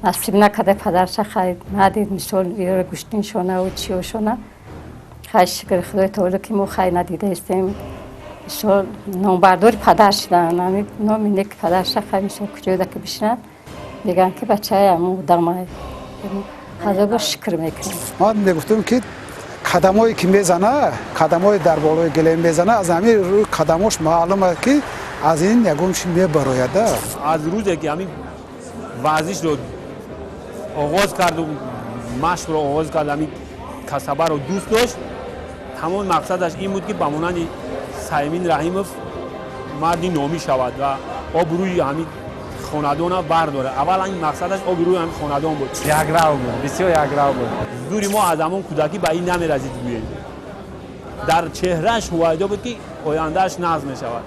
Насиб накарда падарша хай надид, мисол гӯштиншона чиошона. Хай шукр Худои таоло ки мо хай надидаистем. Мисол номбардори падар шудан, номи неки падарша хай мисол куҷода ки бишинад, мегӯянд ки бачаи ҳамун одамай. Ҳазор шукр мекунем. Ман мегуфтам ки қадамое ки мезана, қадамое дар болои гилем мезана, аз ҳамин рӯи қадамош маълум аст ки аз ин ягон чи мебарояд. Аз рӯзе ки ҳамин варзишро оғоз карду машқро оғоз кард, ҳамин касабаро дӯст дошт, тамоми мақсадаш ин буд ки ба монанди Саймин Раҳимов марди номӣ шавад ва обрӯи ҳамин хонадона бардорад. Аввал ин мақсадаш обрӯи ҳамин хонадон буд. Якрав буд, бисёр якрав буд. Зури мо аз ҳамон кӯдакӣ ба ин намеразид гӯем. Дар чеҳрааш ҳувайдо буд ки ояндааш нағз мешавад.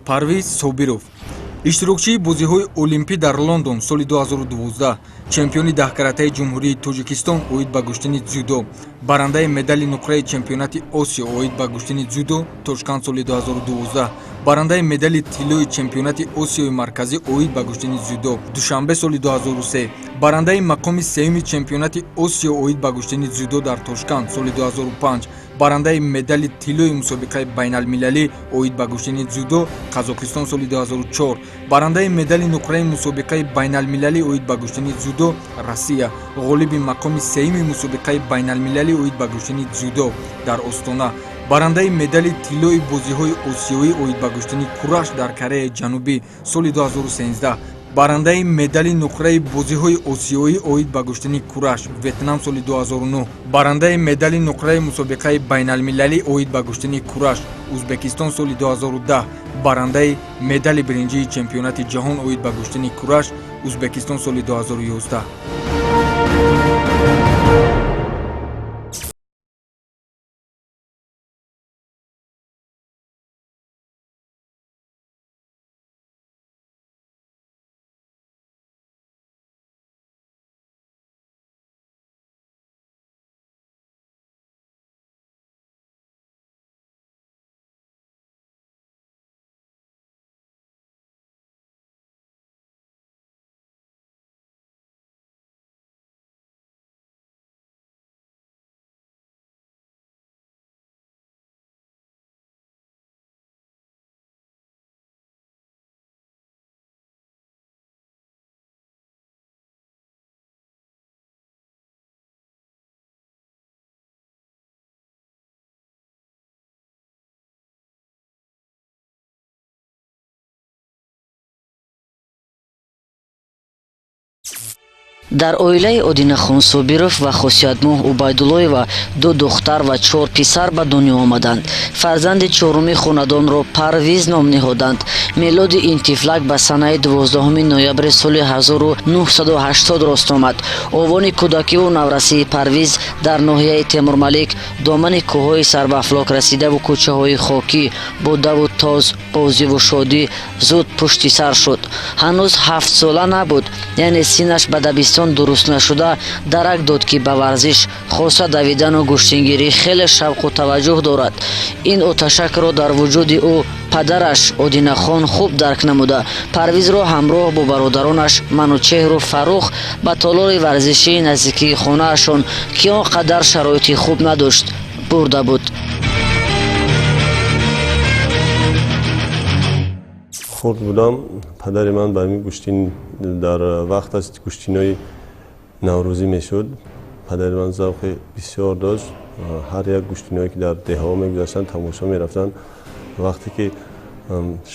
Парвиз Собиров иштирокчии бозиҳои Олимпӣ дар Лондон соли 2012, чемпиони даҳкаратаи Ҷумҳурии Тоҷикистон оид ба гӯштини дзюдо, барандаи медали нуқраи чемпионати Осиё оид ба гӯштини дзюдо Тошканд соли 2012, барандаи медали тиллои чемпионати Осиёи Марказӣ оид ба гӯштини дзюдо Душанбе соли 2003, барандаи мақоми сеюми чемпионати Осиё оид ба гӯштини дзюдо дар Тошканд соли 2005, барандаи медали тиллои мусобиқаи байналмилалӣ оид ба гӯштини дзюдо Қазоқистон соли 2004, барандаи медали нуқраи мусобиқаи байналмилалӣ оид ба гӯштини дзюдо Россия, ғолиби мақоми сеюми мусобиқаи байналмилалӣ оид ба гӯштини дзюдо дар Остона, барандаи медали тиллои бозиҳои осиёӣ оид ба гӯштини кураш дар Кореяи Ҷанубӣ соли 2013, барандаи медали нуқраи бозиҳои осиёӣ оид ба гӯштини кураш Ветнам соли 2009, барандаи медали нуқраи мусобиқаи байналмилалӣ оид ба гӯштини кураш Узбекистон соли 2010, барандаи медали биринҷии чемпионати ҷаҳон оид ба гӯштини кураш Узбекистон соли 2011. Дар оилаи Одинахон Собиров ва Хосиятмоҳ Убайдуллоева ду духтар ва чор писар ба дунё омаданд. Фарзанди чоруми хонадонро Парвиз ном ниҳоданд. Мелоди ин тифлак ба санаи 12 ноябри соли 1980 рост омад. Овони кӯдакиву наврасии Парвиз дар ноҳияи Темурмалик, домани кӯҳҳои сарбафлок расидаву кӯчаҳои хокӣ бо даву тоз, бозиву шодӣ зуд пушти сар шуд. Ҳанӯз ҳафтсола набуд, яъне синнаш ба дабистон дуруст нашуда, дарак дод, ки ба варзиш, хоса давидану гӯштингирӣ хеле шавқу таваҷҷӯҳ дорад. Ин оташакро дар вуҷуди ӯ падараш Одинахон хуб дарк намуда, Парвизро ҳамроҳ бо бародаронаш Манучеҳру Фаррух ба толори варзишии наздикии хонаашон, ки он қадар шароити хуб надошт, бурда буд. Хурд будам, падари ман ба ҳамин гӯштин дар вақт аст гӯштинои наврӯзӣ мешуд. Падари ман завқи бисёр дошт. Ҳар як гӯштиное ки дар деҳаҳо мегузаштанд, тамошо мерафтанд. Вақте ки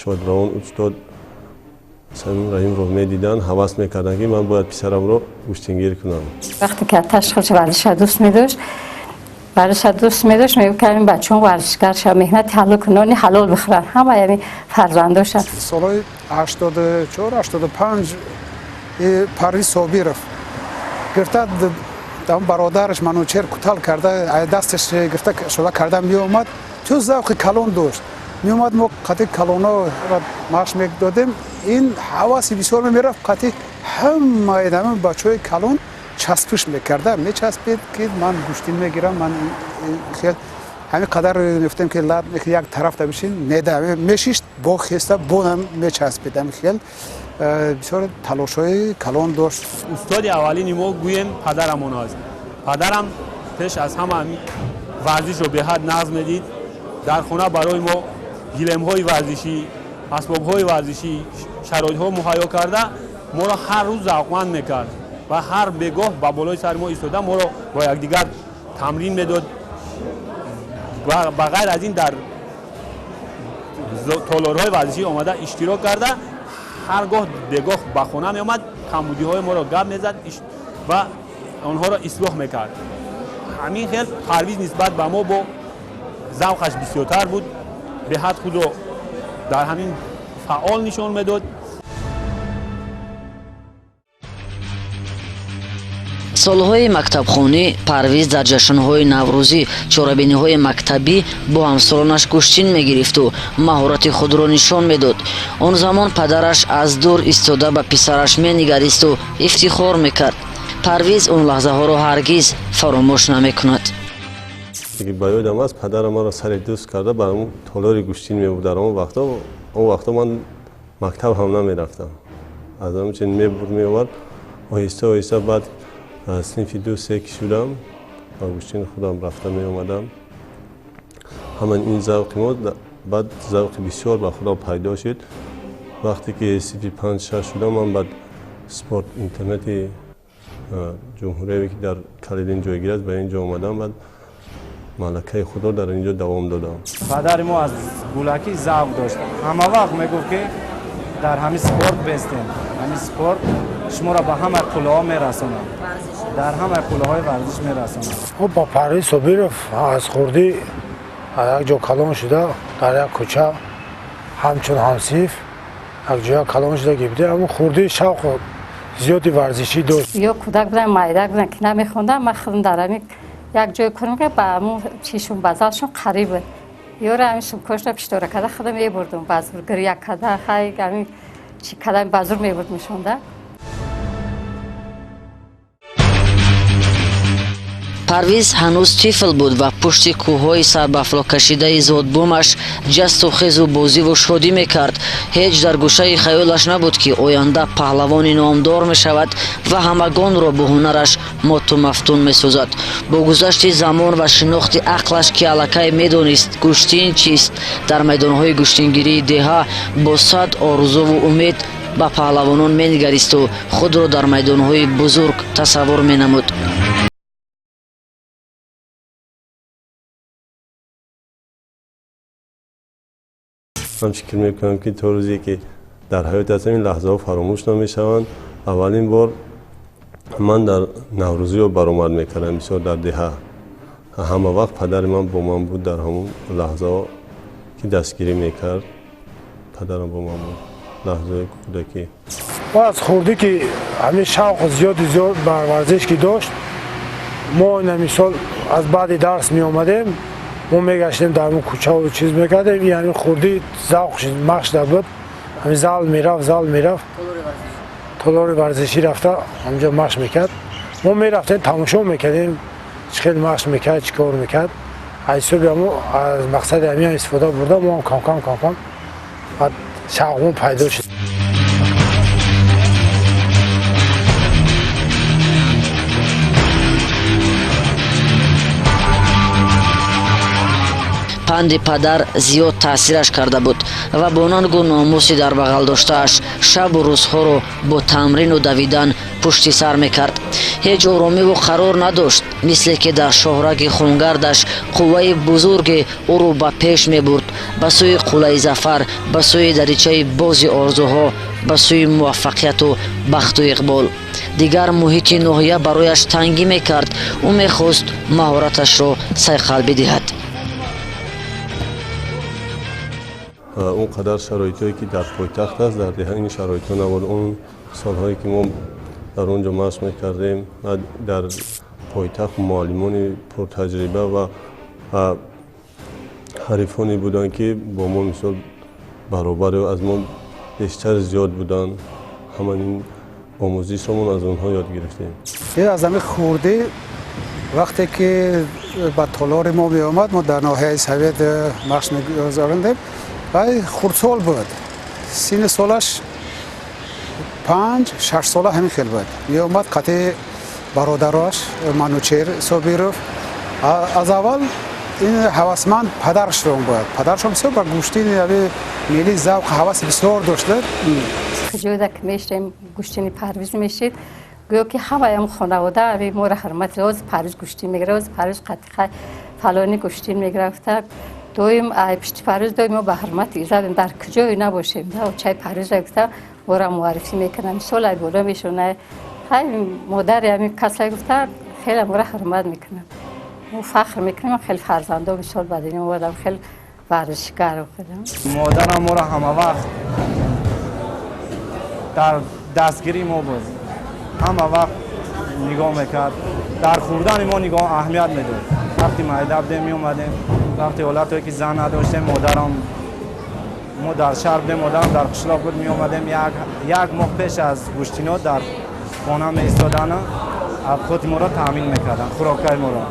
шодравон устод Самим Раҳимро медиданд, ҳавас мекарданд, ки ман бояд писарамро гӯштингир кунам. Вақте ки аташ худш варзиша дӯст медошт, варзиша дӯст медошт, мегуфт ки ҳамин бачаҳом варзишгар шаванд, меҳнати ҳалол кунанд, нони ҳалол бихӯранд, ҳама ҳамин фарзандоша. Солҳои 84, 85 Парвиз Собиров гирифта бародараш Манучер кутал карда, дасташ гирифта шола карда меомад. Чун завқи калон дошт, меомад, мо қатъи калонро машқ медодем. Ин ҳаваси бисёр мерафт, қатъи ҳамаи ҳамин бачаҳои калон часпиш мекарда, мечаспид ки ман гӯштин мегирам, ман хел. Ҳамин қадар мегуфтем ки лад як тараф да бишин, неда мешишт, бо хеста бо мечаспид. Ҳамин хел бисёр талошҳои калон дошт. Устоди аввалини мо гӯем падарамон аст. Падарам пеш аз ҳама варзишро беҳад нағз медид. Дар хона барои мо гилемҳои варзишӣ, асбобҳои варзишӣ, шароитҳо муҳайё карда, моро ҳар рӯз завқманд мекард ва ҳар бегоҳ ба болои сари мо истода моро бо якдигар тамрин медод. Ба ғайр аз ин дар толорҳои варзишӣ омада иштирок карда, ҳар гоҳ бегоҳ ба хона меомад, камбудиҳои моро гап мезад ва онҳоро ислоҳ мекард. Ҳамин хел Парвиз нисбат ба мо бо завқаш бисёртар буд, беҳад худро дар ҳамин фаъол нишон медод. Солҳои мактабхонӣ Парвиз дар ҷашнҳои наврӯзӣ, чорабиниҳои мактабӣ бо ҳамсолонаш гӯштин мегирифту маҳорати худро нишон медод. Он замон падараш аз дур истода ба писараш менигаристу ифтихор мекард. Парвиз он лаҳзаҳоро ҳаргиз фаромӯш намекунад. Ба ёдам аст, падарам маро сари дӯст карда ба ҳамон толори гӯштин мебурд. Дар он вақтҳо, он вақтҳо ман мактаб ҳам намерафтам. Аз ҳамон чиз мебурд, меовард. Оҳиста оҳиста баъд синфи 2-3 ки шудам, ба гӯштини худам рафта меомадам. Ҳаман ин завқи мо баъд завқи бисёр ба худам пайдо шуд. Вақте ки синфи 5-6 шудам, ман баъд спорт интернати ҷумҳурияве ки дар Калидин ҷойгир аст, ба ин ҷо омадам, баъд малакаи худро дар ин ҷо давом додам. Падари мо аз гулакӣ завқ дошт. Ҳама вақт мегуфт ки дар ҳамин спорт бестем, ҳамин спорт шуморо ба ҳама қуллаҳо мерасонад, дар ҳама қуллаҳои варзиш мерасонад. Ӯ ба Парвиз Собиров аз хурдӣ як ҷо калон шуда, дар як кӯча ҳамчун ҳамсиф як ҷоя калон шуда гибде. Ҳамун хурдӣ шавқу зиёди варзишӣ дошт. Ё кӯдак будам, майдак будам ки намехондам, ман худам дар ҳамин як ҷое кор мекардам, ба ҳамун чишум базалшон қариб буд. Ёра ҳамин сумкошро пиштора карда худам мебурдум, базур гиря карда, хай ҳамин чӣ карда базур мебурд мешонда. Парвиз ҳанӯз тифл буд ва пушти кӯҳҳои сарбафлоккашидаи зодбумаш ҷасту хезу бозиву шодӣ мекард. Ҳеҷ дар гӯшаи хаёлаш набуд ки оянда паҳлавони номдор мешавад ва ҳамагонро бо ҳунараш моту мафтун месозад. Бо гузашти замон ва шинохти ақлаш ки аллакай медонист гӯштин чист, дар майдонҳои гӯштингирии деҳа бо сад орзуву умед ба паҳлавонон менигаристу худро дар майдонҳои бузург тасаввур менамуд. Ман фикр мекунам ки то рӯзе ки дар ҳаёт ҳастам ин лаҳзаҳо фаромӯш намешаванд. Аввалин бор ман дар наврӯзиё баромад мекардам, бисёр дар деҳа. Ҳама вақт падари ман бо ман буд дар ҳамон лаҳзаҳо ки дастгирӣ мекард. Падарам бо ман буд лаҳзаҳои кӯдакӣ. Аз хурдӣ ки ҳамин шавқу зиёди зиёд бар варзиш ки дошт, мо ина мисол аз баъди дарс меомадем, мо мегаштем дар ҳамон кӯчаву чиз мекардем. Ин ҳамин хурдӣ завқ машқ буд. Ҳамин зал мерафт, зал мерафт, толори варзишӣ рафта ҳамҷо машқ мекард. Мо мерафтем, тамошо мекардем, чӣ хел машқ мекард, чӣ кор мекард. Аз ҳисоби ҳамо аз мақсади ҳамин истифода бурда, мо ҳам камкам камкам баъд шавқмон пайдо шуд. Панди падар зиёд таъсираш карда буд ва бо нангу номуси дар бағал доштааш шабу рӯзҳоро бо тамрину давидан пушти сар мекард. Ҳеҷ оромиву қарор надошт, мисле ки дар шоҳраги хунгардаш қувваи бузурге ӯро ба пеш мебурд, ба сӯи қуллаи зафар, ба сӯи даричаи бози орзуҳо, ба сӯи муваффақияту бахту иқбол. Дигар муҳити ноҳия барояш тангӣ мекард. Ӯ мехост маҳораташро сайқал бидиҳад. Он қадар шароитҳое ки дар пойтахт аст, дар деҳа ин шароитҳо набуд. Он солҳое ки мо дар он ҷо машқ мекардем, дар пойтахт муаллимони пуртаҷриба ва ҳарифоне буданд ки бо мо мисол баробар ё аз мо бештар зиёд буданд. Ҳаман ин омӯзишро мо аз онҳо ёд гирифтем. Аз ҳамин хурдӣ вақте ки ба толори мо меомад, мо дар ноҳияи Совет машқ мегузарондем. Вай хурдсол буд, синни солаш 5-6 сола ҳамин хел буд. Меомад қатъи бародараш Манучер Собиров. Аз аввал ин ҳавасманд падарашон буд. Падарашон бисёр ба гӯштини миллӣ завқ ҳаваси бисёр дошта. Ҷода ки мешидем, гӯштини Парвиз мешид, гӯё ки ҳамаям хонавода моро ҳурмат, оз Парвиз гӯштин мегирад, оз Парвиз қатиқа фалони гӯштин мегирафта. Доим пишти Парвиз доим мо ба ҳурмати иззат дар куҷое набошем, чай Парвиз гуфта моро муаррифӣ мекунанд. Мисол ай боло мешона, хай модари ҳамин касай гуфта хеле моро ҳурмат мекунанд. Мо фахр мекунем, хеле фарзандо мисол ба дунё омадам, хеле варзишгар. Модарам моро ҳама вақт дар дастгирии мо буд, ҳама вақт нигоҳ мекард, дар хӯрдани мо нигоҳ аҳамият медод. Вақти майда будем меомадем, вақти ҳолатое ки зан надоштем, модарам мо дар шаҳр будем, модарам дар қишлоқ буд, меомадем як моҳ пеш аз гӯштино дар хона меистодану авқоти моро таъмин мекарданд, хӯрокаи моро.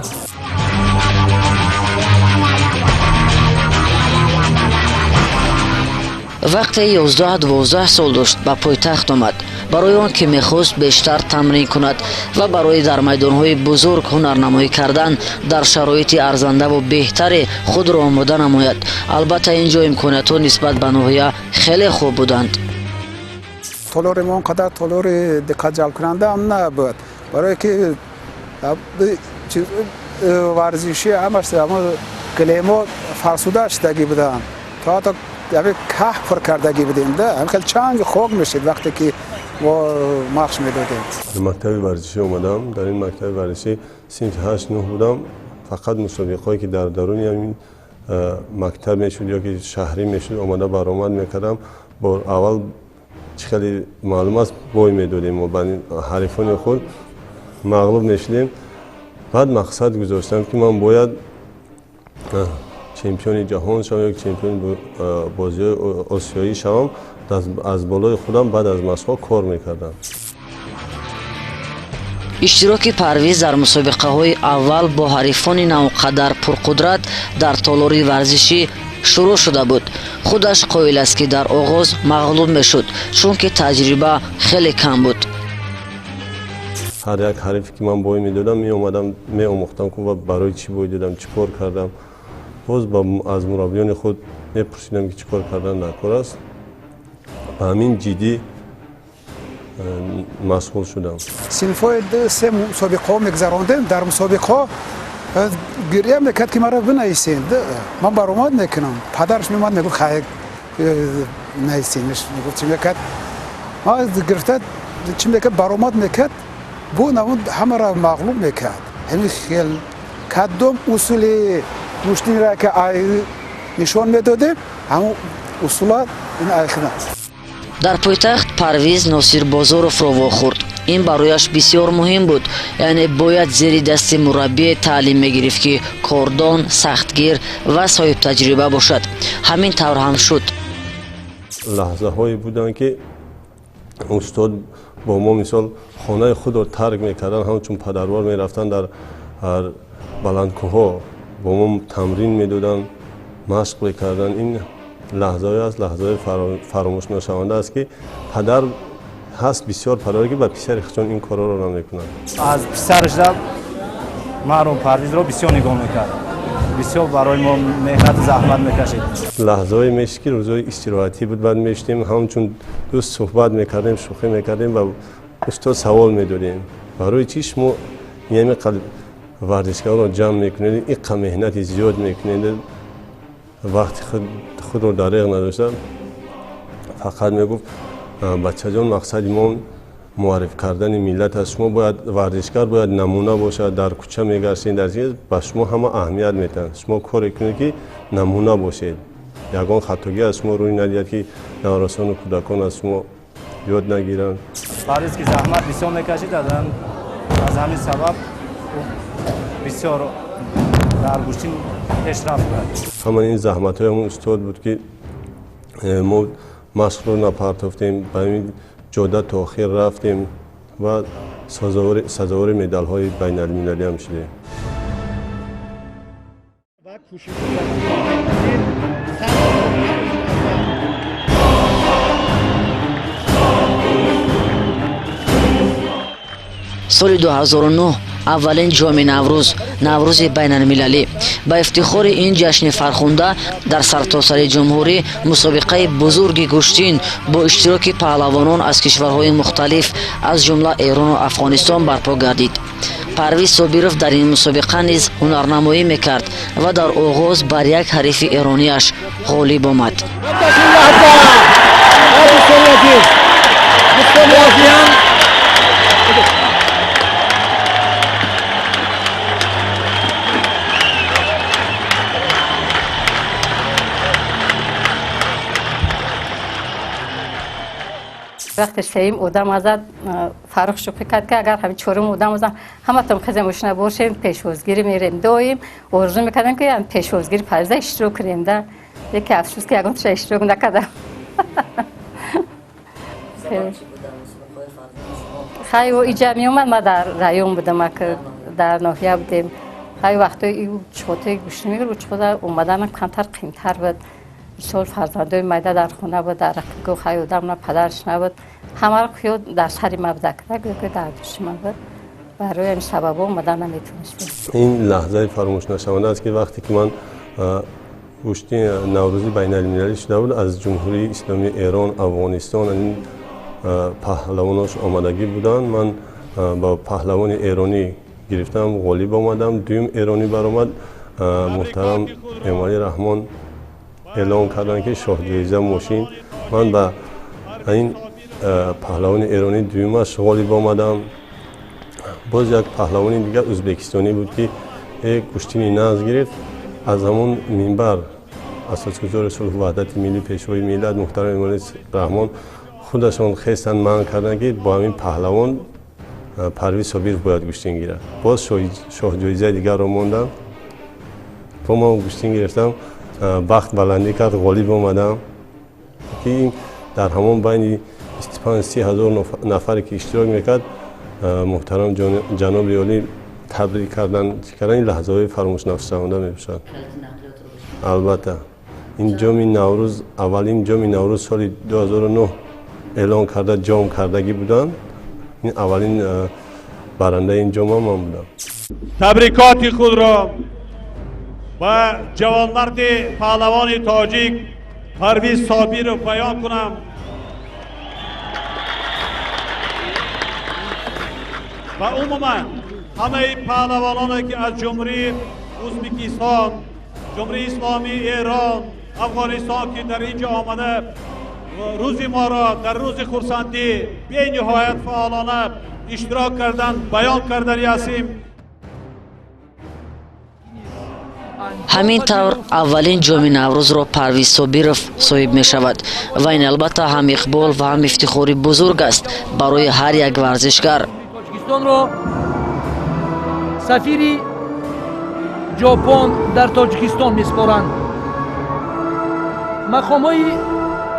Вақте 11-12 сол дошт ба пойтахт омад, барои он ки мехост бештар тамрин кунад ва барои дар майдонҳои бузург ҳунарнамоӣ кардан дар шароити арзандаву беҳтаре худро омода намояд. Албатта ин ҷо имкониятҳо нисбат ба ноҳия хеле хуб буданд. Толори мо он қадар толори диққатҷалбкунанда ҳам набуд, барое ки варзишӣ ҳамаш гилемо фарсуда шудагӣ буданд, то ҳатто каҳ пур кардагӣ будем, хеле чанг хок мешид вақте ки мо машқ медодем. Дар мактаби варзишӣ омадам. Дар ин мактаби варзишӣ синфи 8-9 будам. Фақат мусобиқаҳое ки дар даруни ҳамин мактаб мешуд ё ки шаҳрӣ мешуд, омада баромад мекардам. Бор аввал чӣ хеле маълум аст, бой медодем мо ба ҳарифони худ, мағлуб мешудем. Баъд мақсад гузоштам ки ман бояд чемпиони ҷаҳон шавам ё чемпиони бозиҳои осиёӣ шавам. Аз болои худам баъд аз машқҳо кор мекардам. Иштироки Парвиз дар мусобиқаҳои аввал бо ҳарифони навқадар пурқудрат дар толори варзишӣ шурӯъ шуда буд. Худаш қоил аст, ки дар оғоз мағлуб мешуд, чунки таҷриба хеле кам буд. Ҳар як ҳарифе ки ман бой медодам, меомадам меомӯхтам, ки барои чӣ бой додам, чӣ кор кардам. Боз аз мураббиёни худ мепурсидам, ки чӣ кор кардан дар кор аст. Ба ҳамин ҷиддӣ машғул шудам. Синфҳои 2-3 мусобиқаҳо мегузарондем. Дар мусобиқаҳо гиря мекард, ки маро бинависед, ман баромад мекунам. Падараш меомад, мегуфт хай нависемш, мегуфт чӣ мекард. Ман гирифта чӣ мекард, баромад мекард, бо намуд ҳамаро мағлуб мекард. Ҳамин хел кадом усули гӯштинро ки нишон медодем, ҳамон усула ин айхна. Дар пойтахт Парвиз Носирбозоровро вохӯрд. Ин барояш бисёр муҳим буд, яъне бояд зери дасти мураббие таълим мегирифт, ки кордон, сахтгир ва соҳибтаҷриба бошад. Ҳамин тавр ҳам шуд. Лаҳзаҳое буданд, ки устод бо мо мисол хонаи худро тарк мекарданд, ҳамчун падарвор мерафтанд дар баландкӯҳҳо, бо мо тамрин медоданд, машқ мекарданд. Ин лаҳзаҳое аст, лаҳзаҳои фаромӯшношаванда аст, ки падар ҳаст, бисёр падаре ки ба писари худшон ин корҳоро намекунанд. Аз писараш маро Парвизро бисёр нигоҳ мекард, бисёр барои мо меҳнату заҳмат мекашид. Лаҳзаҳое мешид, ки рӯзҳои истироҳатӣ буд, баъд мешидем ҳамчун дӯст суҳбат мекардем, шӯхӣ мекардем ва устод савол медодем: барои чӣ шумо ин қадр варзишгарро ҷамъ мекунед, ин қадр меҳнати зиёд мекунед, вақти худро дареғ надошта? Фақат мегуфт: бачаҷон, мақсади мо муарриф кардани миллат аст. Шумо бояд варзишгар бояд намуна бошад, дар кӯча мегаштед, дар чиз ба шумо ҳама аҳамият метаҳанд. Шумо коре кунед, ки намуна бошед, ягон хатогӣ аз шумо рӯй надиҳад, ки наврасону кӯдакон аз шумо ёд нагиранд. Парвиз ки заҳмат бисёр мекашид, аз ҳамин сабаб бисёр дар гӯштин пешрафт кард. Ҳамаи ин заҳматҳои ҳамон устод буд, ки мо машқро напартофтем, ба ҳамин ҷода то охир рафтем ва сазовори медалҳои байналмилалӣ ҳам шудем. Соли 2009 аввалин ҷоми Наврӯз, Наврӯзи байналмилалӣ. Ба ифтихори ин ҷашни фархунда дар сартосари ҷумҳурӣ мусобиқаи бузурги гӯштин бо иштироки паҳлавонон аз кишварҳои мухталиф, аз ҷумла Эрону Афғонистон барпо гардид. Парвиз Собиров дар ин мусобиқа низ ҳунарнамоӣ мекард ва дар оғоз бар як ҳарифи эронияш ғолиб омад. Вақте сеюм одам азад, Фаррух шӯхӣ кард, ки агар ҳамин чорум одам азад, ҳаматон хезем, мошина бошем, пешвозгирӣ мерем. Доим орзу мекардем, ки пешвозгири Парвиза иштирок кунем да. Яке афсӯс, ки ягон таша иштирок накардам. Хай, ӯ иҷа меомад, ма дар район будам, дар ноҳия будем. Хай, вақтои чоти гӯштӣ мегирд, чота омаданам камтар қимтар буд. Мисол, фарзандои майда дар хона буд, дар рақибгоҳ хай одам на, падараш набуд. Ҳамаро хиёл дар сари ма буда, гӯё ки дар души ман буд. Барои ҳамин сабабҳо омадан наметонистем. Ин лаҳзаи фаромӯшнашаванда аст, ки вақте ки ман гӯшти Наврӯзи байналмилалӣ шуда буд, аз Ҷумҳурии Исломии Эрон, Афғонистон ин паҳлавонош омадагӣ буданд. Ман ба паҳлавони эронӣ гирифтам, ғолиб омадам. Дуюм эронӣ баромад. Муҳтарам Эмомалӣ Раҳмон эълон карданд, ки шоҳҷоиза мошин. Ман ба ин паҳлавони эронӣ дуюмаш ғолиб омадам. Боз як паҳлавони дигар ӯзбекистонӣ буд, ки гӯштини нағз гирифт. Аз ҳамон минбар асосгузори сулҳу ваҳдати миллӣ, пешвои миллат муҳтарам Эмомалӣ Раҳмон худашон хестанд, манъ карданд, ки бо ҳамин паҳлавон Парвиз Собиров бояд гӯштин гирад. Боз шоҳҷоизаи дигарро мондам, бо ман гӯштин гирифтам. Бахт баландӣ кард, ғолиб омадам, ки ин дар ҳамон байни 25-30 ҳазор нафаре ки иштирок мекард, муҳтарам ҷаноби олӣ табрик кардан, чӣ кардан, ин лаҳзаҳои фаромӯшнашаванда мебошад. Албатта, ин ҷоми Наврӯз, аввалин ҷоми Наврӯз соли 2009 эълон карда, ҷом кардагӣ буданд. Ин аввалин барандаи ин ҷомам ман будам. Табрикоти худро ба ҷавонмарди паҳлавони тоҷик Парвиз Собиров баён кунам. Ва умуман ҳамаи паҳлавононе, ки аз Ҷумҳурии Ӯзбекистон, Ҷумҳурии Исломии Эрон, Афғонистон, ки дар ин ҷо омада рӯзи моро дар рӯзи хурсандӣ бениҳоят фаъолона иштирок карданд, баён кардани ҳастем. Ҳамин тавр аввалин ҷоми Наврӯзро Парвиз Собиров соҳиб мешавад ва ин албатта ҳам иқбол ва ҳам ифтихори бузург аст барои ҳар як варзишгар. Тоҷикистонро сафири Ҷопон дар Тоҷикистон месупоранд. Мақомҳои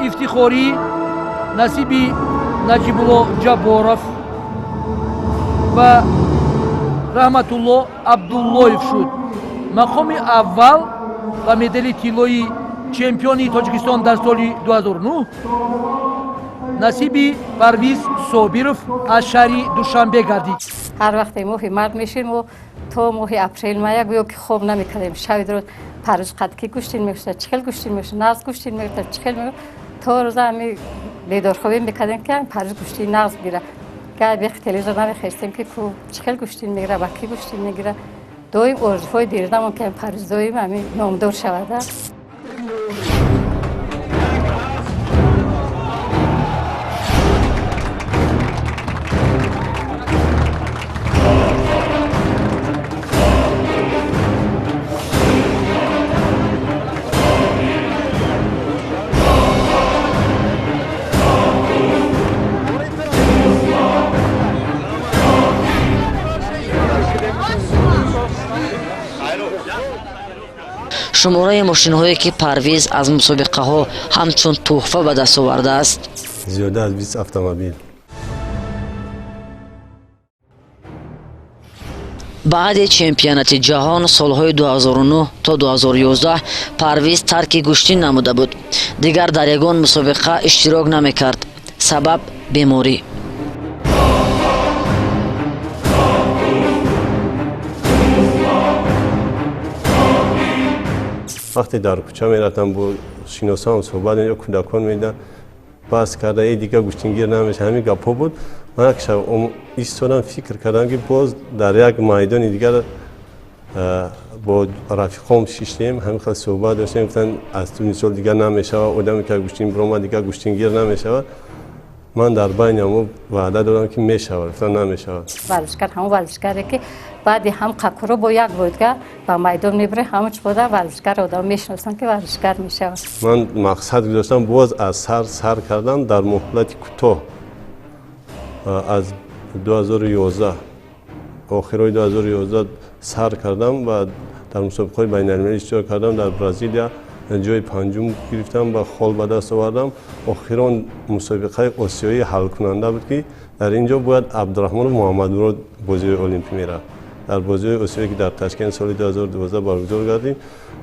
ифтихорӣ насиби Наҷибулло Ҷабборов ва Раҳматулло Абдуллоев шуд. Мақоми аввал ва медали тиллои чемпиони Тоҷикистон дар соли 2009 насиби Парвиз Собиров аз шаҳри Душанбе гардид. Ҳар вақте моҳи март мешид, мо то моҳи апрел мая гӯё ки хоб намекардем. Шаби рӯз Парвиз қад ки гӯштин мешуда, чӣ хел гӯштин мешуда, нағз гӯштин мешуда, чӣ хел мешуда. То рӯза ҳами бедорхобӣ мекардем, ки Парвиз гӯштини нағз гира. Гай бех телевизор намехестем, ки ку чӣ хел гӯштин мегира, ба кӣ гӯштин мегира. Доим орзуҳои деринамон, ки Парвиз доим ҳами номдор шавада. Шумораи мошинҳое, ки Парвиз аз мусобиқаҳо ҳамчун тӯҳфа ба даст овардааст, зиёда аз 20 автомобил. Баъди чемпионати ҷаҳон солҳои 2009 то 2011 Парвиз тарки гӯштин намуда буд. Дигар дар ягон мусобиқа иштирок намекард. Сабаб беморӣ. Вақте дар кӯча мерафтам, бо шиносам суҳбат ё кӯдакон медидам, баҳс карда, э дигар гӯштингир намеша, ҳамин гапҳо буд. Ман як шаб истодам, фикр кардам, ки боз дар як майдони дигар бо рафиқом шиштем, ҳамин хел суҳбат доштем, гуфтанд аз ту мисол дигар намешавад, одаме ки гӯштин биромад дигар гӯштингир намешавад. Ман дар байни ҳамо ваъда додам, ки мешавад, гуфтанд намешавад. Варзишгар ҳамон варзишгаре, ки баъди ҳам қакуро бо як бодга ба майдон мебарем, ҳамон чиқода варзишгар одам мешиносанд, ки варзишгар мешавад. Ман мақсад гузоштам, боз аз сар сар кардам дар муҳлати кӯтоҳ, аз 2011, охирои 2011 сар кардам ва дар мусобиқаҳои байналмилалӣ иштирок кардам. Дар Бразилия ҷои панҷум гирифтам ва хол ба даст овардам. Охирон мусобиқаи осиёии ҳалкунанда буд, ки дар ин ҷо бояд Абдураҳмонов Муҳаммадмурод бозиҳои олимпӣ мерафт. Дар бозиҳои осиёӣ, ки дар Ташкент соли 2012 баргузор гардид,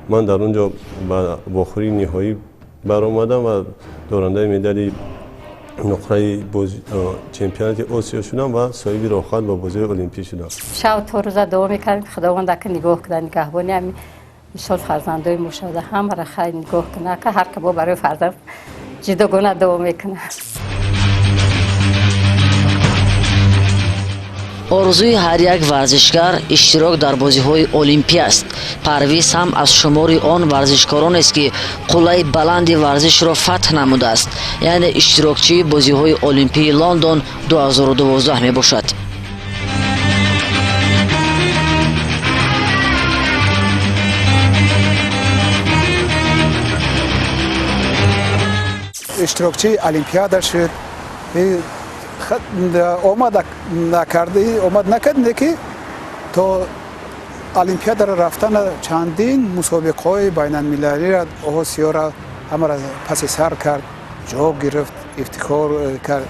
ман дар он ҷо ба вохӯрии ниҳоӣ баромадам ва дорандаи медали нуқраи чемпионати Осиё шудам ва соҳиби роҳхат ба бозиҳои олимпӣ шудам. Шаб то рӯза дуо мекардем, ки Худованд ака нигоҳ кунад, нигаҳбони ҳамин мисол фарзандои мо шуда, ҳамаро хайр нигоҳ кунад, ака ҳар кабо барои фарзанд ҷудогона дуо мекунад. Орзуи ҳар як варзишгар иштирок дар бозиҳои олимпӣ аст. Парвиз ҳам аз шумори он варзишкоронест, ки қуллаи баланди варзишро фатҳ намудааст, яъне иштирокчии бозиҳои олимпии Лондон 2012 мебошад. Иштирокчии олимпиада шуд, омад накарди, омад накард, не ки то олимпиадаро рафтана чандин мусобиқаҳои байналмилалиро, Осиёро ҳамаро паси сар кард, ҷо гирифт, ифтихор кард,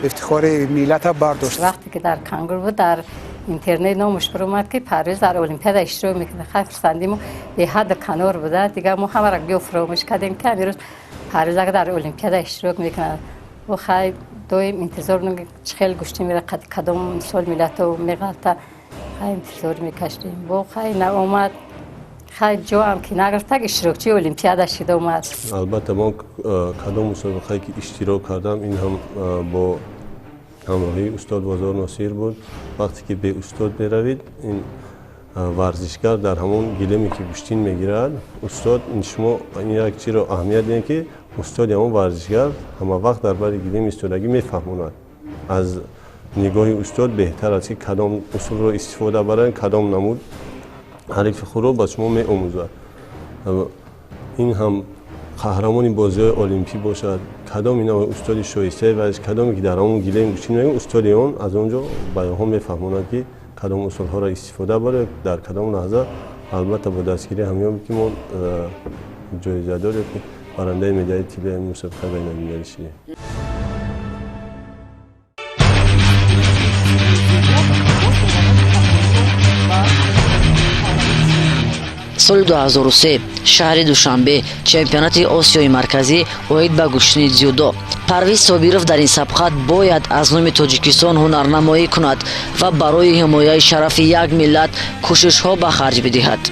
ифтихори миллата бардошт. Вақте ки дар Кангур буд, дар интернет номаш баромад, ки Парвиз дар олимпиада иштирок мекунад. Хайр, хурсандии мо беҳадду канор буда. Дигар мо ҳамаро гӯё фаромӯш кардем, ки ҳамин рӯз Парвиз ага дар олимпиада иштирок мекунад. О хай, доим интизор чӣ хел гӯштӣ мера, кадом мисол миллато меғалта, хай интизор мекашидем. Бо хай наомад, хай ҷоам ки нагирифтак, иштирокчии олимпиада шида омад. Албатта, ман кадом мусобиқае ки иштирок кардам, ин ҳам бо ҳамроҳии устод Бозор Носир буд. Вақте ки бе устод меравид, ин варзишгар дар ҳамон гилеме ки гӯштин мегирад, устод ин шумо ин як чиро аҳамият диҳед, ки устоди ҳамон варзишгар ҳама вақт дар бари гилем истодагӣ мефаҳмонад. Аз нигоҳи устод беҳтар аст, ки кадом усулро истифода баранд, кадом намуд ҳарифи худро ба шумо меомӯзад. Ин ҳам қаҳрамони бозиҳои олимпӣ бошад, кадом ин устоди шоистаи варзиш, кадоме ки дар ҳамон гилем гӯштин мегирад, устоди он аз он ҷо ба онҳо мефаҳмонад, ки кадом усулҳоро истифода баред, дар кадом лаҳза. Албатта, бо дастгирии ҳамёб, ки мо ҷоизадор ё ки барандаи медали тиллои мусобиқаи байналмилалӣ шудем. Соли 2003, шаҳри Душанбе, чемпионати Осиёи Марказӣ оид ба гӯштини дзюдо. Парвиз Собиров дар ин сабқат бояд аз номи Тоҷикистон ҳунарнамоӣ кунад ва барои ҳимояи шарафи як миллат кӯшишҳо ба харҷ бидиҳад.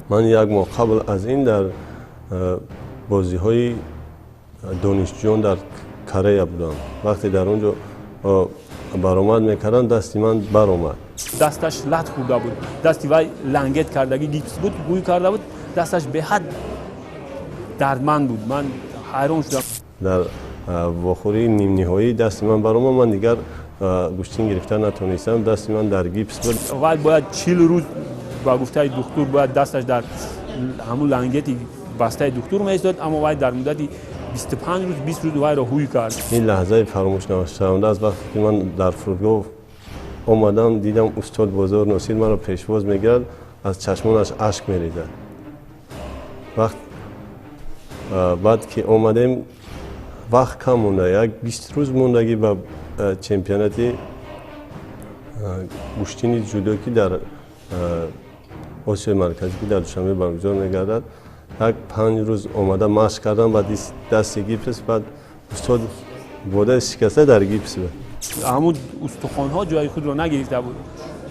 Ман як моҳ қабл аз ин дар бозиҳои донишҷӯён дар Корея будам. Вақте дар он ҷо баромад мекардам, дасти ман баромад. Дасташ лат хӯрда буд, дасти вай лангет кардагӣ гипс буд, гӯй карда буд, дасташ беҳад дардманд буд. Ман ҳайрон шудам. Дар вохӯрии нимниҳоӣ дасти ман баромад, ман дигар гӯштин гирифта натонистам, дасти ман дар гипс буд. Вай бояд 40 рӯз, ба гуфтаи духтур, бояд дасташ дар ҳамун лангети бастаи духтур меистод, аммо вай дар муддати 25 рӯз, 20 рӯз вайро ҳуй кард. Ин лаҳзаи фаромӯшнашаванда аст, вақте ки ман дар фурудгоҳ омадам, дидам устод Бозор Носир маро пешвоз мегирад, аз чашмонаш ашк мерезад. Вақт баъд ки омадем, вақт кам монда, як 20 рӯз мондагӣ ба чемпионати Гӯштини ҷудо ки дар Осиёи Марказӣ ки дар Душанбе баргузор мегардад, як 5 рӯз омада машқ кардам, баъд дасти гипс, баъд устод бода шикаста дар гипс буд. Ҳамун устухонҳо ҷои худро нагирифта буд.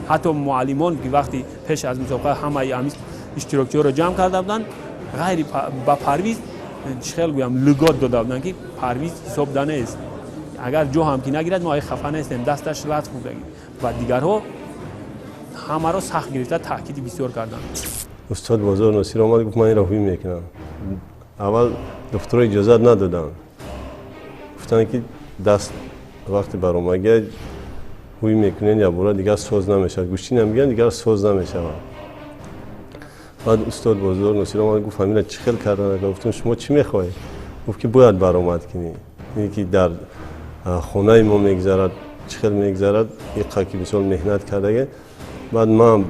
Ҳатто муаллимон ки вақти пеш аз мусобиқа ҳамаи ҳамин иштирокчиҳоро ҷамъ карда буданд, ғайри ба Парвиз чӣ хел гӯям, лугот дода буданд ки Парвиз ҳисоб да нест, агар ҷо ҳам ки нагирад мо ай хафа нестем, дасташ лат хӯрдагӣ. Ва дигарҳо ҳамаро сахт гирифта таъкиди бисёр карданд. Устод Бозор Носир омад, гуфт ман инро ҳуй мекунам. Аввал духтуро иҷозат надоданд, гуфтанд ки даст вақти баромагия ҳуй мекунед, якбора дигар соз намешавад, гӯштин ҳам мегӯянд дигар соз намешавад. Баъд устод Бозор Носир омад, гуфт ҳамина чӣ хел кардан? Гуфтам шумо чӣ мехоҳед? Гуфт ки бояд баромад кунӣ, ин ки дар хонаи мо мегзарад, чӣ хел мегзарад, иқа ки мисол меҳнат кардага. Баъд ман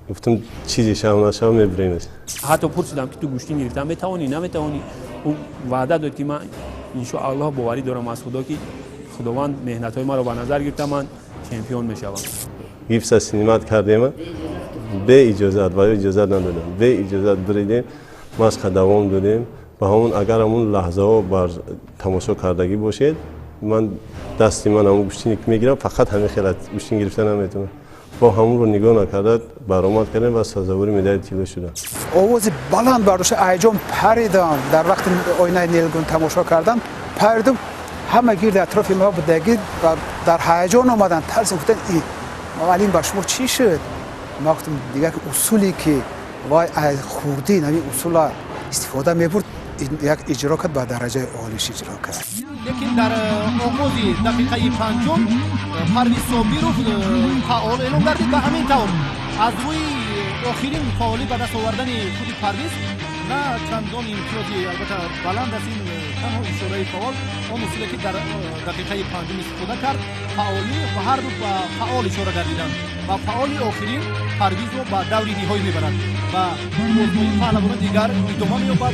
гуфтам чизе шав нашав мебиремеш. Ҳатто пурсидам ки ту гӯштин гирифтан метавонӣ наметавонӣ? Ӯ ваъда дод ки ман иншоаллоҳ боварӣ дорам аз Худо ки Худованд меҳнатҳои маро ба назар гирифта, ман чемпион мешавам. Гипса снимать кардем бе иҷозат, ва иҷозат надодам, бе иҷозат биридем, машқа давом додем. Ба ҳамон агар ҳамон лаҳзаҳо бар тамошо кардагӣ бошед, ман дасти ман ҳамон гӯштине ки мегирам, фақат ҳамин хел гӯштин гирифта наметавонам. Бо ҳамонро нигоҳ накарда баромад кардем ва сазовори медали тилло шудам. Овози баланд бардошта айҷон паридам. Дар вақти оинаи нелгун тамошо кардам, паридам, ҳама гирди атрофи ма будагӣ дар ҳаяҷон омаданд, тарсим, гуфтанд и муаллим ба шумо чӣ шуд? Ма гуфтам дигар усуле ки вай аз хурдӣ ҳамин усула истифода мебурд, як иҷро кард, ба дараҷаи олиш иҷро кард. Лекин дар оғози дақиқаи панҷум Парвиз Собиров фаъол эълон гардид ва ҳамин тавр аз рӯи охирин фаъолӣ ба даст овардани худи Парвиз на чандон имтиёзи албатта баланд аст, ин танҳо ишораи фаъол, он усуле ки дар дақиқаи панҷум истифода кард фаъолӣ ва ҳарду ба фаъол ишора гардиданд ва фаъоли охирин Парвизро ба даври ниҳоӣ мебарад ва бозмоии паҳлавонони дигар идома меёбад.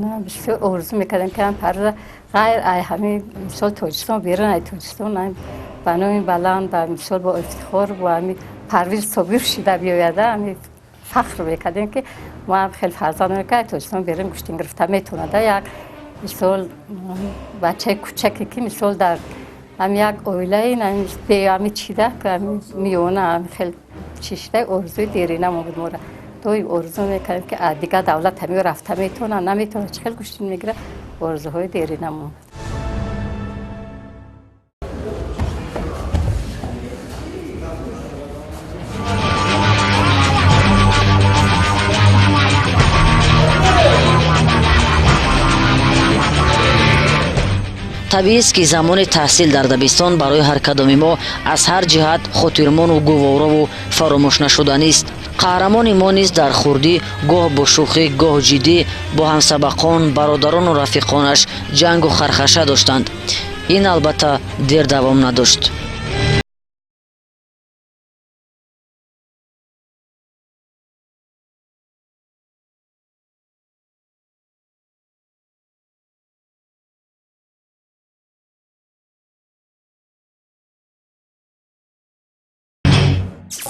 Ва бисёр орзу мекардем ки ҳам Парвиза ғайр ай ҳамин мисол Тоҷикистон берун ай Тоҷикистон ба номи баланд, ба мисол бо ифтихор бо ҳамин Парвиз Собир шида биёяда, ҳамин фахр мекардем ки мо ҳам хеле фарзанд ки ай Тоҷикистон берун гӯштин гирифта метавонада. Як мисол бачаи кӯчаке ки мисол дар ҳам як оилаи ҳамин чида ҳамин миёна ҳамин хел чишида орзуи дерина мо буд. Мора доим орзу мекардем ки аз дигар давлат ҳамин рафта метавонад наметавонад, чӣ хел гӯштин мегирад, орзуҳои дерина мо. Табиист ки замони таҳсил дар дабистон барои ҳар кадоми мо аз ҳар ҷиҳат хотирмону гуворову фаромӯшнашуданист. Қаҳрамони мо низ дар хурдӣ гоҳ бо шӯхӣ, гоҳ ҷиддӣ бо ҳамсабақон, бародарону рафиқонаш ҷангу хархаша доштанд. Ин албатта дер давом надошт.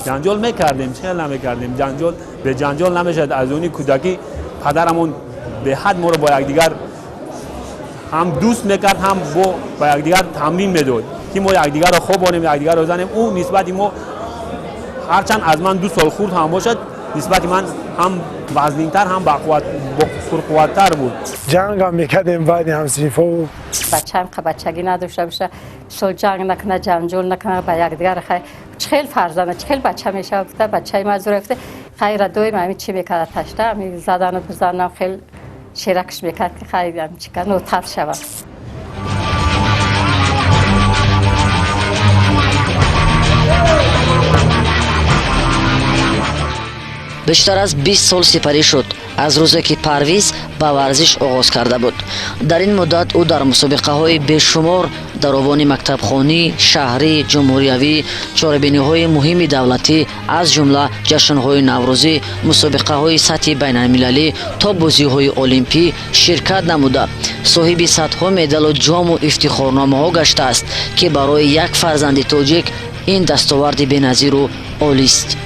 ҷанҷол мекардем, чӣ намекардем, ҷанҷол бе ҷанҷол намешавад. Аз они кӯдакӣ падарамон беҳад моро бо якдигар ҳам дӯст мекард, ҳам бо якдигар тамрин медод ки мо якдигарро хобонем, якдигарро занем. Ӯ нисбати мо ҳарчанд аз ман 2 сол хурд ҳам бошад, нисбати ман ҳам вазнинтар, ҳам пурқувваттар буд. Ҷангам мекардем байни ҳамсинфо. Бачаам бачагӣ надошта боша, мисол ҷанг накунад, ҷанҷол накунад, ба якдигар хай чӣ хел фарзанда, чӣ хел бача мешавад, гуфта бачаи ман зура гуфта хайра доим ҳамин чӣ мекард, ташта ҳамин задану бизанам хел шеракш мекард ки хай ҳамин чӣ кард нотарс шавад. Бештар аз 20 сол сипарӣ шуд аз рӯзе ки Парвиз ба варзиш оғоз карда буд. Дар ин муддат ӯ дар мусобиқаҳои бешумор дар овони мактабхонӣ, шаҳрӣ, ҷумҳуриявӣ, чорабиниҳои муҳими давлатӣ, аз ҷумла ҷашнҳои наврӯзӣ, мусобиқаҳои сатҳи байналмилалӣ то бозиҳои олимпӣ ширкат намуда, соҳиби садҳо медалу ҷому ифтихорномаҳо гаштааст, ки барои як фарзанди тоҷик Ин дастоварди беназиру олист.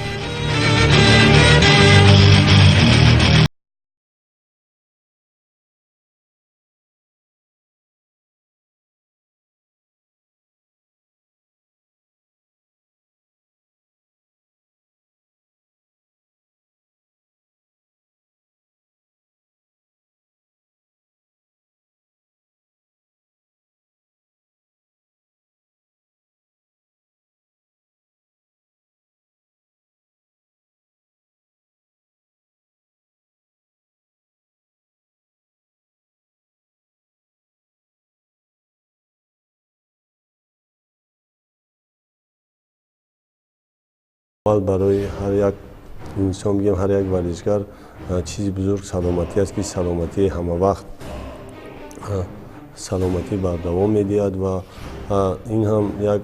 Барои ҳар як инсон, бигем, ҳар як варзишгар чизи бузург саломатӣ аст, ки саломатӣ ҳама вақт саломатӣ бардавом медиҳад ва ин ҳам як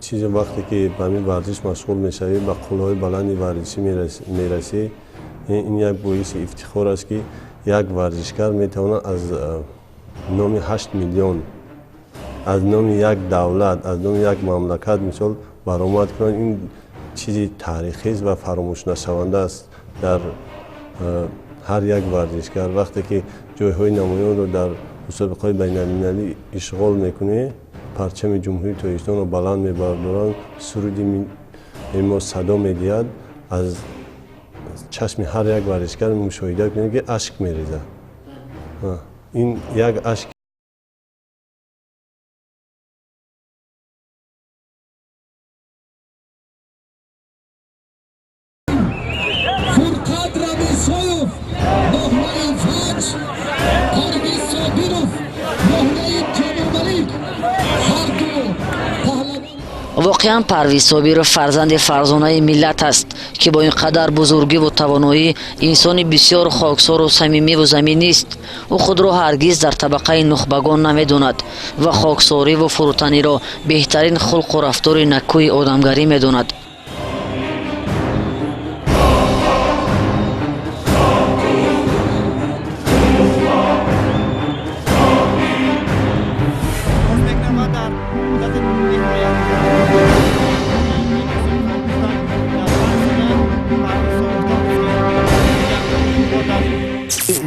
чизе, вақте ки ба ҳамин варзиш машғул мешавӣ, ба қуллаҳои баланди варзишӣ мерасӣ, ин як боиси ифтихор аст, ки як варзишгар метавонад аз номи 8 миллион, аз номи як давлат, аз номи як мамлакат мисол баромад кунад. Ин чизи таърихист ва фаромӯшнашаванда аст дар ҳар як варзишгар. Вақте ки ҷойҳои намоёнро дар мусобиқаҳои байналмилалӣ ишғол мекунӣ, парчами Ҷумҳурии Тоҷикистонро баланд мебардоранд, суруди мо садо медиҳад, аз чашми ҳар як варзишгар мушоҳида кунед, ки ашк мерезад. Ин як ашк. Фурқат Рамисоев, ноҳияи Ванҷ, Парвиз Собиров, ноҳияи Темурмалик, ҳарду паҳлавон. Воқеан, Парвиз Собиров фарзанди фарзонаи миллат аст, ки бо ин қадар бузургиву тавоноӣ инсони бисёр хоксору самимиву заминист. Ӯ худро ҳаргиз дар табақаи нухбагон намедонад ва хоксориву фурӯтаниро беҳтарин хулқу рафтори накӯи одамгарӣ медонад.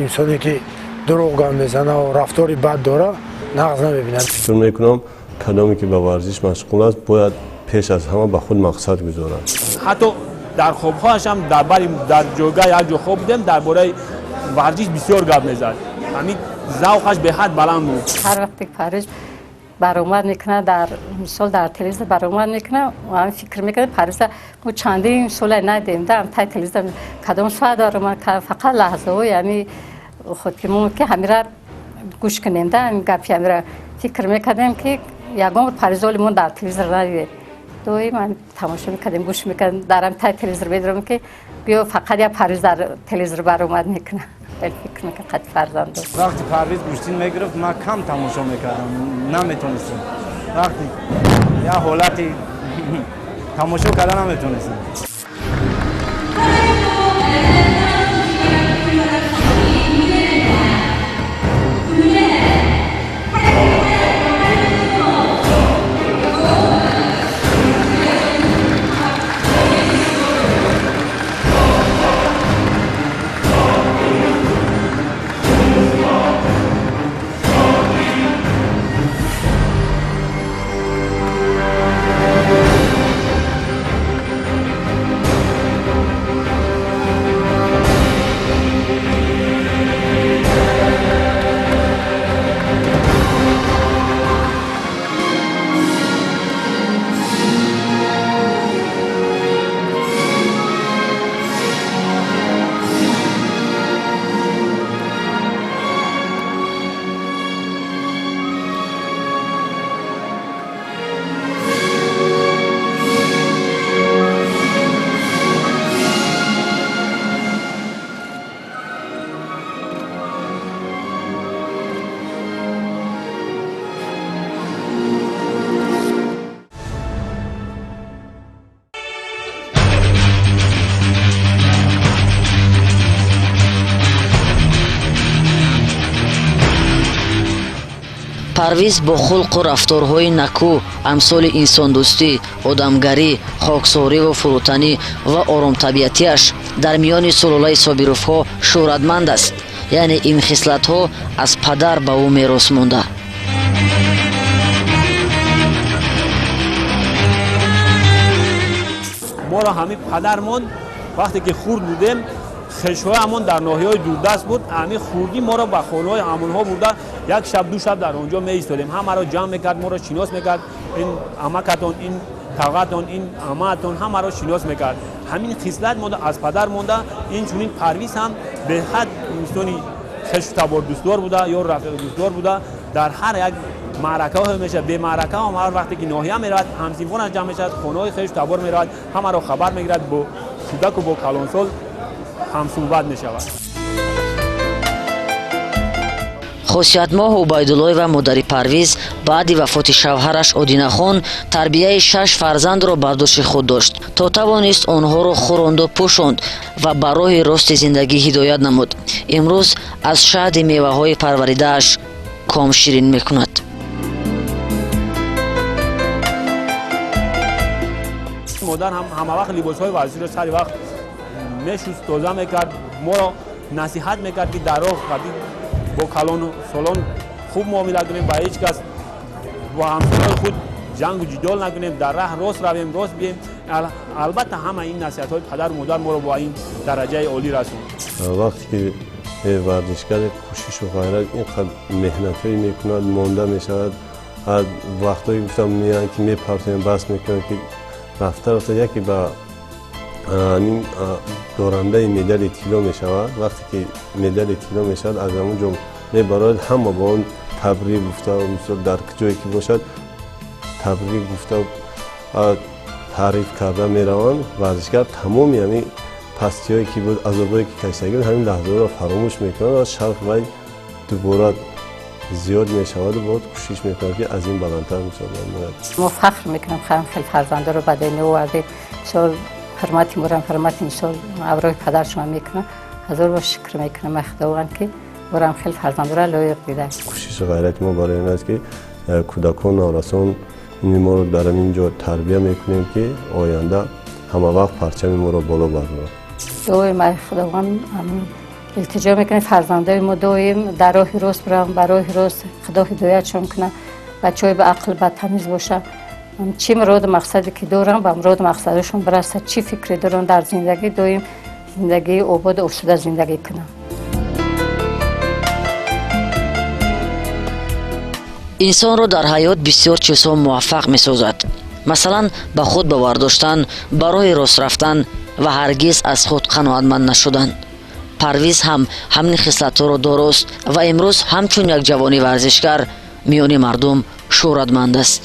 Инсоне ки дурӯғ гап мезана ва рафтори бад дора, нағз намебинад. Фикр мекунам, кадоме ки ба варзиш машғул аст, бояд пеш аз ҳама ба худ мақсад гузорад. Ҳатто дар хобҳояш ҳам дар бари дар ҷойгоҳ як ҷо хоб будем, дар бораи варзиш бисёр гап мезад. Ҳамин завқаш беҳад баланд буд. Ҳар вақте Парвиз баромад мекунад, дар мисол дар телевизор баромад мекунад, ҳам фикр мекунад, Парвиза мо чандин сола надидем, да тай телевизор кадом соат баромад, фақат лаҳзаҳои ҳами худ ки мо ки ҳамира гӯш кунем, да ҳамин гапи ҳамира фикр мекардем, ки ягон бор Парвиз оли мо дар телевизор надидем. Доим ҳам тамошо мекардем, гӯш мекардем, дар ҳам тай телевизор медорам, ки биё фақат як Парвиз дар телевизор баромад мекунад. Хеле фикр мекунам қад фарзанд дошт. Вақти Парвиз гӯштин мегирифт, ман кам тамошо мекардам, наметонистам. Вақти як ҳолати тамошо карда наметонистам. Парвиз бо хулқу рафторҳои накӯ, амсоли инсондӯстӣ, одамгарӣ, хоксориву фурӯтанӣ ва оромтабиатиаш дар миёни сулолаи Собировҳо шӯҳратманд аст. Яъне ин хислатҳо аз падар ба ӯ мерос монда. Моро ҳамин падармон вақте ки хурд будем, хешҳоямон дар ноҳияҳои дурдаст буд, ҳамин хурдӣ моро ба хонаҳои ҳамонҳо бурда, як шаб ду шаб дар он ҷо меистодем. Ҳамаро ҷамъ мекард, моро шинос мекард, ин амакатон, ин тағатон, ин амаатон, ҳамаро шинос мекард. Ҳамин хислат монда аз падар монда. Инчунин Парвиз ҳам беҳад инсони хешу табор дӯстдор буда ё рафиқ дӯстдор буда. Дар ҳар як маъракаҳо мешавад, бемаъракаҳо ҳар вақте ки ноҳия меравад, ҳамсинфонаш ҷамъ мешавад, хонаҳои хешу табор меравад, ҳамаро хабар мегирад, бо кӯдаку бо калонсол ҳамсӯҳбат мешавад. Хосиятмоҳ Убайдуллоева, модари Парвиз, баъди вафоти шавҳараш Одинахон тарбияи 6 фарзандро бар дӯши худ дошт, то тавонист онҳоро хӯронду пӯшонд ва ба роҳи рости зиндагӣ ҳидоят намуд. Имрӯз аз шаҳди меваҳои парваридааш ком ширин мекунад. Модар ҳама вақт либосҳои варзиширо сари вақт мешуст, тоза мекард, моро насиҳат мекард, ки дар роҳ бо калону солон хуб муомила кунем, ба ҳеҷ кас бо ҳамсолои худ ҷангу ҷидол накунем, дар раҳ рост равем, рост бием. Албатта ҳама ин насиҳатҳои падару модар моро бо ин дараҷаи олӣ расонд. Вақте ки варзишгар кӯшишу ғайрат ин қадр меҳнатҳое мекунад, монда мешавад, аз вақтҳое гуфтам меянд ки мепартоем, бас мекунанд, ки рафта рафта яке ба дорандаи медали тилло мешавад. Вақте ки медали тилло мешавад, аз ҳамон ҷо мебарояд, ҳама бо он табрик гуфта, мисол дар ҷое ки бошад табрик гуфта, таъриф карда мераванд. Варзишгар тамоми ҳамин пастиҳое ки буд, азобҳое ки кашида буд, ҳамин лаҳзаҳоро фаромӯш мекунад ва шавқ вай дубора зиёд мешаваду боз кӯшиш мекунад, ки аз ин баландтар мисол бармояд. Мо фахр мекунем, хеле фарзандоро ба дунё овардем. Мисол ҳурмати морам, ҳурмати мисол авроҳи падаршон мекунам. Ҳазор бор шукр мекунам Худованд, ки морам хеле фарзандоро лоиқ дида. Кӯшишу ғайрати мо барои ин аст, ки кӯдакон, наврасон моро дар ҳамин ҷо тарбия мекунем, ки оянда ҳама вақт парчами моро боло бардорад. Дуои ма Худованд илтиҷо мекунем, фарзандои мо доим дар роҳи рост бираванд, ба роҳи рост Худо ҳидоятшон кунад, бачаҳои ба ақл, ба тамиз бошанд. Чӣ муроду мақсаде ки дорам, ба муроду мақсадашон бирасад, чӣ фикре дорам дар зиндагӣ, доим зиндагии ободу осуда зиндагӣ кунам. Инсонро дар ҳаёт бисёр чизҳо муваффақ месозад. Масалан, ба худ бовар доштан, ба роҳи рост рафтан ва ҳаргиз аз худ қаноатманд нашудан. Парвиз ҳам ҳамин хислатҳоро дорост ва имрӯз ҳамчун як ҷавони варзишгар миёни мардум шӯҳратманд аст.